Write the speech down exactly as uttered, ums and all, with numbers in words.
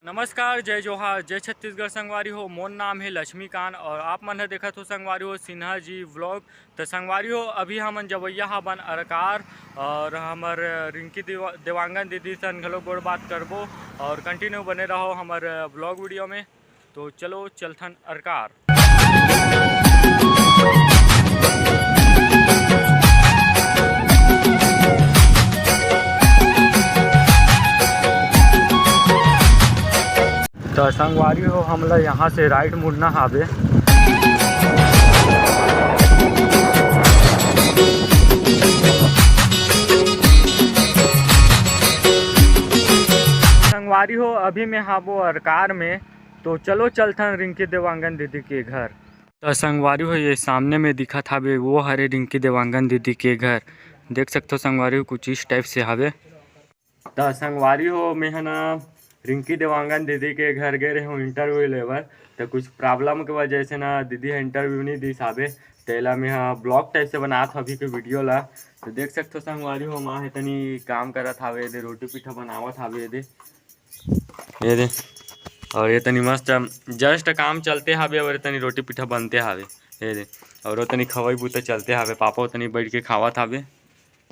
नमस्कार, जय जोहार, जय छत्तीसगढ़ संगवारी हो। मोर नाम हे लक्ष्मीकांत और आप मन ह देखत हो संगवारी हो सिन्हा जी व्लॉग। त संगवारी हो, अभी हमन जवइया हबन अरकार और हमर रिंकी देवा-, देवांगन दीदी सन घलो गोड़ बात करबो और कंटिन्यू बने रहो हमर व्लॉग वीडियो में। तो चलो चलथन अरकार। त संगवारी हो, हमला यहाँ से राइट मुड़ना हावे। संगवारी हो, अभी मैं हाबो अरकार में, तो चलो चलथन रिंकी देवांगन दीदी के घर। त संगवारी हो, ये सामने में दिखत हावे, वो हरे रिंकी देवांगन दीदी के घर। देख सकथो संगवारी हो, कुछ इस टाइप से हावे। त संगवारी हो, मैं ह ना रिंकी देवांगन दीदी के घर गे रहे हूँ इंटरव्यू लेबर। त कुछ प्रॉब्लम के वजह से ना दीदी ह इंटरव्यू नहीं दिस हावे, तेला मैं ह ब्लॉग टाइप से बनात हूँ अभी के वीडियो ला। तो देख सकथो संगवारी हो, माँ हे तनी काम करत हावे, ये दे रोटी पीठा बनावत हावे, ये दे, ये दे। और ये तनी मस्त जस्ट काम चलते हावे और ये तनी रोटी पीठा बनते हावे, ये दे। और वो तनी खवाई बूता चलते हावे, पापा वो तनी बैठ के खावत हावे।